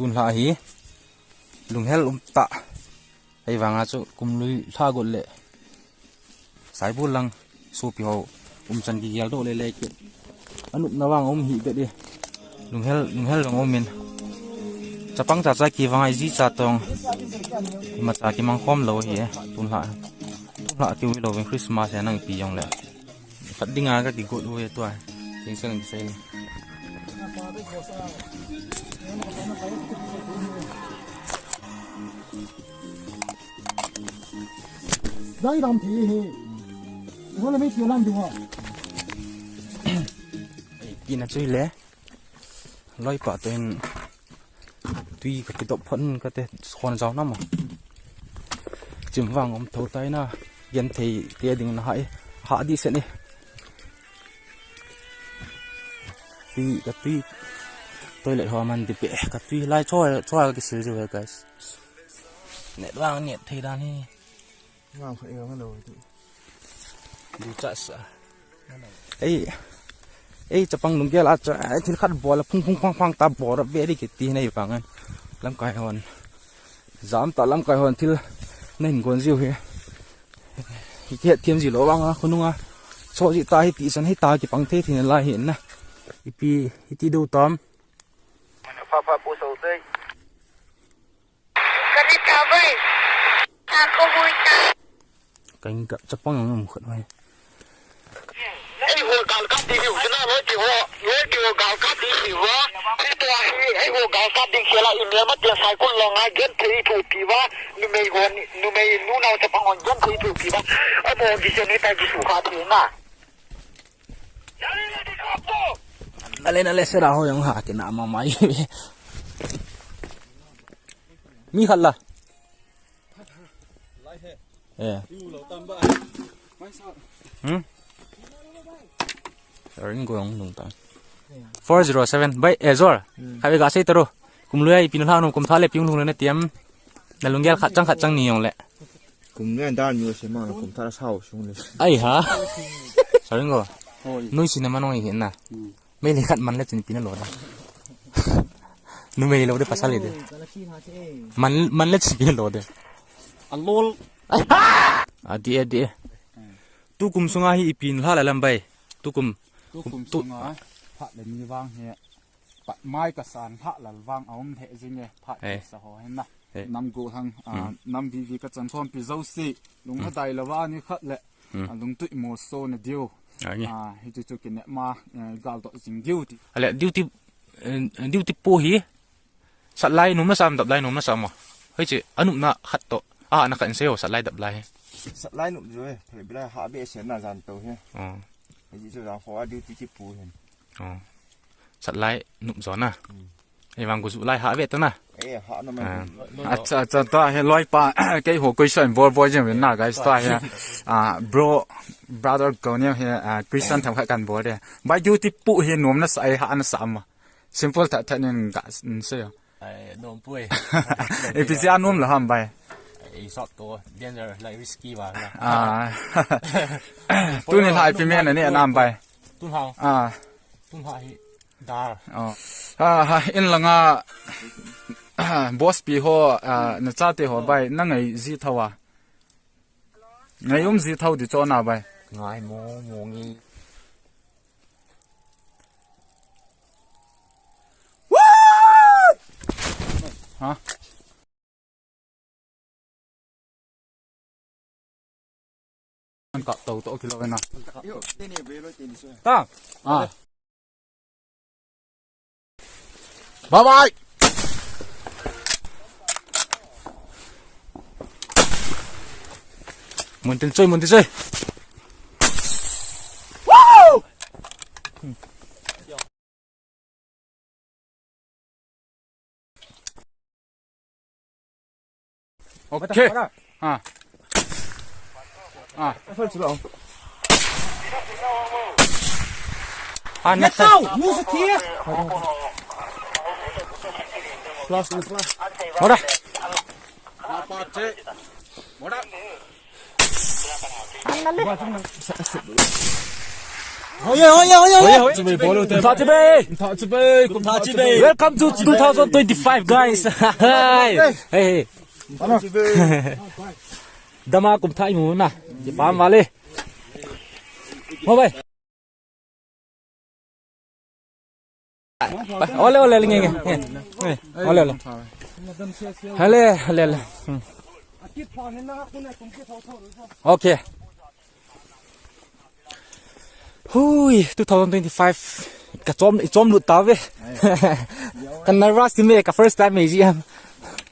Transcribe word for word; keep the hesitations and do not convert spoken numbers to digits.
Tun lha hi lunghel um tah. Hei vanga chu kum lui lha got le Saibul lang sopi ho umchan kigel doh le le kit. Anupna vang um hi de di. Lunghel, lunghel vang um in. Chapang cha cha kivang ai ji cha tong. Ima cha kimang khom lo hi e. Tun lha. Tun lha kiu lo vin Christmas e nang pi jong le. Khat dinga ka kigot u e tua. Thing sel nang kisel. Dai dam thi hi. Wala mi ti lam du ha. Kina chui le. Loi pa to hin tui ka kidop phon ka te khon jao na ma. Chim vang um tho tai na. Gen thei te ding na hai. Ha di se ni. Tui ka tui. Toilet ho man di pe ka tui lai cho cho ka kisil jo guys. Net vang net thei dan hi. Ngam kha eo ngalo ti. Du cha sa. Ei. Ei chapang lunggel a cha, ei thil khat bol a phung phung phang phang ta bol a ve di kiti nei pa ngan. Lamkai hon. Jam ta lamkai hon thil nei gon jiu hi. Hi ke thiam ji lo vang a khunung a. So ji ta hi ti san hi ta kipang thei thei lai hi na. Ipi hi ti do tam. Pha pha pu so tei. Ka ni ta bai. Ta ko hui ta. Ka in ka chapang ang um khat mai. Ei ho gal ka ti hiu, sina lo ti ho, lo ti ho gal ka ti hiu wa. Ti to hi, ei ho gal ka ti sela i mel ma ti sai kun lo nga gen thei thu ti wa. Numei ho ni, numei nu nau chapang ho gen thei thu ti wa. A mo di se ni ta di su kha ti na. Na le na le sera ho jong ha kina ma mai. Mi khat la. Eh. Hmm? Ring go jong nung ta. Four zero seven. Bai, eh, Zor. Hmm. Khatvei ga sei taro. Kum lui a ipi na lha nom, kum thah le ipi hung lhung le na tiam. Na lunggel khat chang khat chang ni jong le. Kum lui a dan ni se ma na kum thah la sao sung le. Ai ha. Sorry ngo. Hoi. Noi si na ma noi hin na. Hmm. Mei le khat man le chun ipi na lo de. Numei lo de pasal le de. Man, man le chun ipi na lo de. A lol. Ai ha. A di e di e. Hmm. Tukum sunga hi ipi na lha la lam bai. Tukum. Tukum tu- sunga. Phat le ni vang hi. Pat mai ka san lha lal vang a um lheh jing e, phat eh. Sa ho hin na. Eh. Nam go hang, ah, hmm. Nam vivi ka chan khom pi zo si, lung hmm. Hadai lo va ni khat le, hmm. Ah, lung tui mo so na diu. Ah, ni. Ah, hi chu chu ki ne ma, eh, gal do jing diu ti. Ale, duty, eh, duty pu hi, sat lai nom na sam, dap lai nom na sam mo. Hoi chi, anup na khat to, ah, na kan se ho, sat lai dap lai. Sat lai nup jo e, phle bila ha be se na jan to he. Oh. Hi chu jan kho a duty ki pu hin. Oh. Sat lai nup jo na. Hmm. Ei vang ku ju lai ha ve ta na. Eh, ha na mai. Ah. Acha, acha, ta he loi pa, kei ho koi sa bol bol jeng ve na, guys, ta he. Ah, bro, brother ko ne he, ah, Christian tham kha kan bol de. Bai duty pu he nom na sa, ei ha na sa ma. Simple ta ta nen ga se. Ai, nom pui. Ei pi ja nom la ham bai. Ei sot to, danger, like risky ba na. Ah. Tuni lai pi me na ne nam bai. Tun hao. Ah. Tun ha hi. Dar. Oh. Ah, ha, in langa, boss pi ho, ah, na chate ho bai, na ngai ji thawa. Ngai um ji thau di cho na bai. Ngai mo, mo ngi. Ha? An ka to to kilo na. Ta. Ah. Bye bye. Mun tin choi, mun tin choi. Woo! Okay. Ah. Ah. Ah, next time. Flash, flash. Ora. Hoye, hoye, hoye, hoye. Kum tha chibai. Kum tha chibai. Kum tha chibai. Welcome to two thousand twenty-five, guys. Hey, hey. Dama kum tha imu na. Ji pam vale. Ho bai. Ole, ole, ole, nge, nge, nge. Ole, ole. Ole, ole, ole. Hmm. Okay. Hui, two thousand twenty-five. Ka chom, i chom lut tave. Ka nervous me, ka first time me ji am.